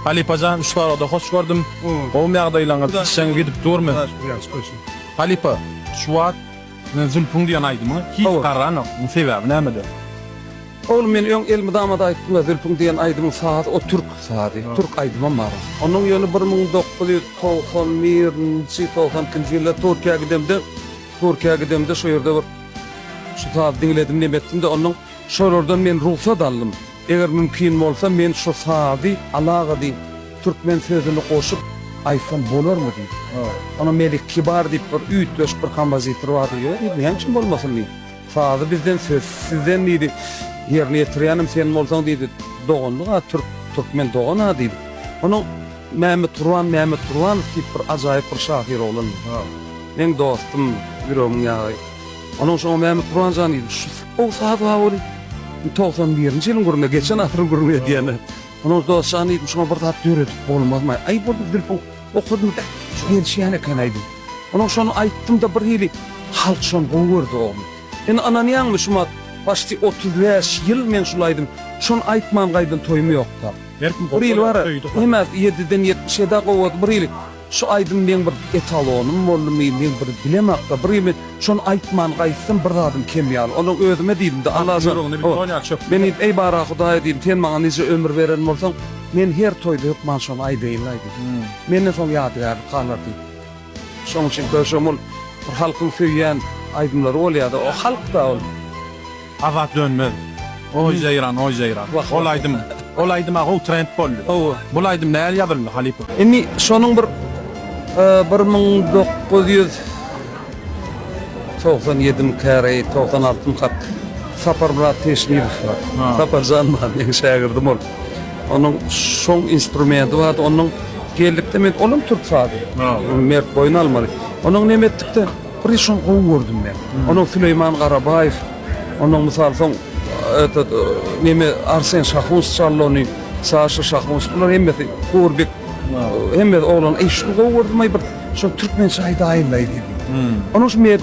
Halypajan şu soragda hoş gördüm. Gowumy ýagdaýlaňyz? Işjeň gidip durmy? Halypa şu wagt men Zülpüň diýen aýdymyň hiç garranok. Muň sebäbi nämede? Oglum men öň elmydama-da aýtdym-a Zülpüň diýen aýdymyň sazy o türk sazy. Türk aýdymam bar. Onuň ýöne 1991-nji, 92-nji ýylda Türkiýä gidemde, Türkiýä gidemde şo ýerde bir şu sazy diňledim neme etdim-de onnoň şolardan men rugsat aldym. Eger mümkin bolsa men şu sazy alaga diýip türkmen sözüni goşup aýtsam bolarmy diýip. Ona Melik Kibar diýip bir üýtgeşik bir kompozitor bardy. Ýok diýdi, näme üçin bolmasyn diýdi. Sazy bizden söz sizden diýdi. Ýerine ýetirýänem sen bolsaň diýdi. Doganlyk-a türk türkmen dogan-a diýdi. Onuň Mämmetgurban Mämmetgurbanow diýip bir ajaýyp bir şahyr oglan bar. Meň dostum, ýüregimiň ýagy. Onuň şoňa Mämmetgurban jan diýdim, şu gowy saz bar welin, 91-nji ýylyň gürrüňi, geçen asyryň gürrüňi edýän. Onuň dost jan diýdim, şuňa bir zat döredip bolmazmy? Aý boldy Zülpüň okadym, şu gelişýän eken-aý diýdim. Onuň şony aýtdym-da bir hili halk şony gowy gördi oglum. Indi ynanýaňmy şumat paçti 35 ýyl men şul aýdym, şony aýtman gaýdan toýum ýokda. Bir ýyl bar, hemä ýediden 77-ä gowady bir ýyl. Şu aýdym meň bir etalonym boldumy, men bir bilemakda, bir ýyl men şony aýtman gaýtsam bir zadym kem ýaly. Ondan özüme diýdim-de, Allajan, men diýdim, eý bara Hudaý diýdim, sen maňa nije ömür beren bolsaň, men her toýda hökman şony aýdaýyn-laý diýdim. Menden soň ýadygärlik galar diýdim. Şonuň üçin köşegim ol bir halkyň söýýän aýdymlary bolýar-da, o halk-da ol. Azat Dönmez. Oý Jeýran, oý Jeýran. Ol aýdym, ol aýdyma gowy trend boldy. Hawa. Bul aýdym nähili ýazyldy halypa? Indi şonuň bir 1997 mikäreý, 96 myka Saparmyrat Teşniýew bar. Saparjan bar, meň şägirdim ol. Onuň şoň instrumenti bardy, onuň geldikde men olam türk sazy. Mert boýun almaly. Onuň neme etdikde Bir şony gowy gördüm men. Onuň Süleýman Garabaýew, onuň mysal soň etot neme Arsen Şahuns çaldy ony, Saşa Şahuns bular hemmesi Gurbik hemmesi oglan. Eý şuny gowy gördüm aý bir şony türkmençe aýdaýynlaý diýdim. Onuň şu mer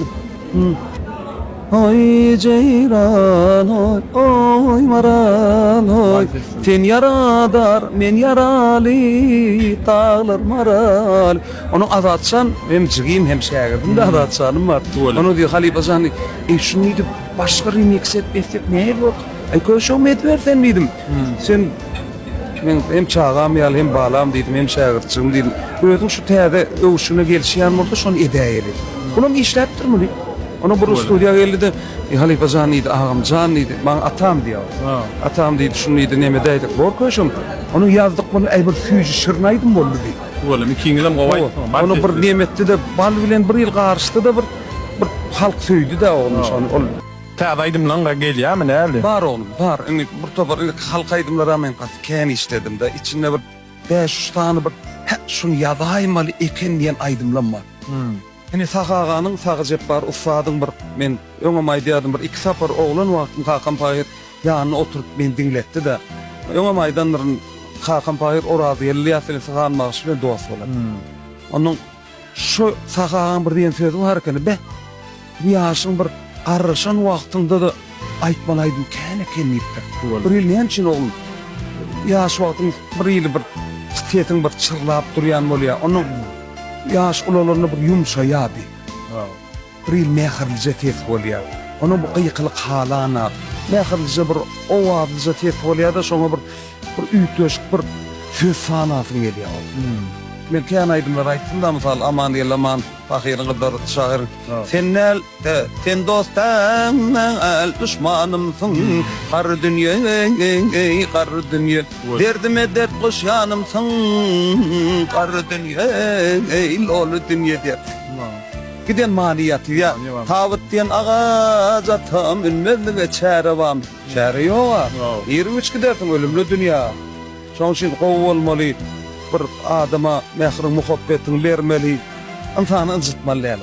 Oý jeýran oý oý maral oý Sen ýaradar men ýaraly daglar maral Onuň Azatjan hem jigim hem şägirdim-de Azatjanym bar. Onuň diýýär halypa jan diýip, eý şuny diýdi başga remiks edip etsek nähili bolar? Aý köşegim ediber sen diýdim. Sen meň hem çagam ýaly hem balam diýdim, hem şägirtjigim diýdim. Özüň şu täze öwüşgine gelişýän bolsa şony edäýeli. Olam işläpdir muny. Onuň bir studiýa geldi-de, Eý halypa jan diýdi, agam jan diýdi, maňa atam diýýär ol. Atam diýdi, şuny diýdi, neme edäýsek bor köşegim. Onuň ýazdyk muny, äý bir süýji şirin aýdym boldy diýdi. Tüweleme ikiňizem gowy aýtdyňyz. Ony bir nemetdi-de bal bilen bir ýyl garyşdy-da bir bir halk söýdi-dä oglum şony ol. Täze aýdymlaň gelýärmi näli? Bar oglum bar indi bir topar indi halk aýdymlara men gaty kän işledim-de içinde bir bäş-üç sany bir hä şuny ýazaýmaly eken diýen aýdymlam bar. Indi Sahy aganyň Sahy Jepbar ussadyň bir men öňem aýdýardym bir iki sapar oglan wagtym kakam pahyr ýanynda oturyp meni diňletdi-de. Öňem aýdandyryn kakam pahyr Orazgeldi Ylýas bilen Syhan bagşy bilen dost bolan. Onuň şu Sahy agaň bir diýen sözi bar ekeni, Beh, bu ýaşyň bir garryşan wagtyňda-da aýtmaly aýdym kän eken diýipdir. Bir hili näme üçin oglum ýaş wagtyň bir hili bir sesiň bir çyrlap durýan bolýar. Onuň Ýaş ulalanda bir ýumşaýardy. Bir hili mähirlije ses bolýar. Onuň bu gykylyk halanak. Mähirlije bir owazlyja ses bolýar-da, şoňa bir bir üýtgeşik bir söz sanasyň gelýär ol. Men kän aýdymlar aýtdym-da, mysal, Amangeldi Amanow pahyryň gyzlary şahyryň Sen däl, sen dost däl, duşmanymsyň, Garry dünýe, garry dünýe. Derdime dert goşýanymsyň, Garry dünýe, loly dünýe diýip. Giden many ýatýa. Tabyt diýen agaç atam, Ünmezlige çäre barmy? Çäre ýog-a. Nirä uçup gidersiň ölümli dünýä. Şonuň üçin gowy bolmaly, bir adama mähriň, muhabbetiňi bermeli, ynsany ynjytmaly däl.